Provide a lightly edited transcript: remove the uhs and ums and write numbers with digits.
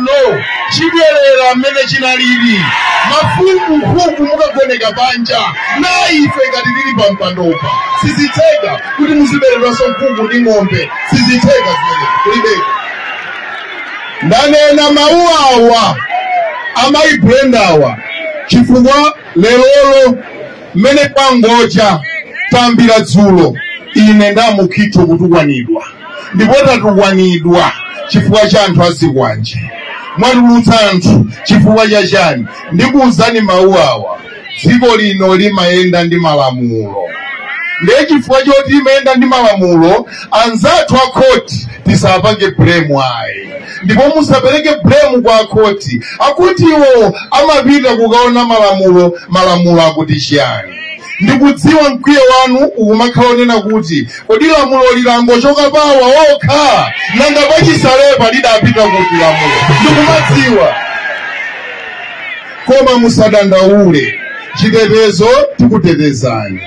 Chilamulo chibwerera mmene chinalili. Mafumu nkhuku mukagoneka panja na ife ngati tili pa mpandopa, sizitheka kuti muziberedwanso nkhuku ndi ng'ombe, sizitheka zimene kulibeko. Ndanena mawu awa, amayi Brendawa, chifukwa lerolo mmene kwangocha tambira dzulo ine ndamukhitho kutukwanidwa, ndipo tatukwanidwa chifukwa cha anthu azikwanje. Mwatulutsa anthu chifukwa cha chani? Ndikuwuzani mawu awa, dziko lino limayenda ndi malamulo. Ndiye chifukwa choti limayenda ndi malamulo, anzathu akhoti tisapange blame ayi, ndipo musapereke blame kwa akhoti. Akuti iwo amapita kukaona malamulo, malamulo akuti chiyani. Ndikudziwa mkwiyo wanu ukumakhala onena kuti kodi lamulo lilangochoka pawa okha, nanga pachisalepa lidapita kuti lamulo? Ndikumadziwa, koma musadandaule, chitetezo tikutetezani.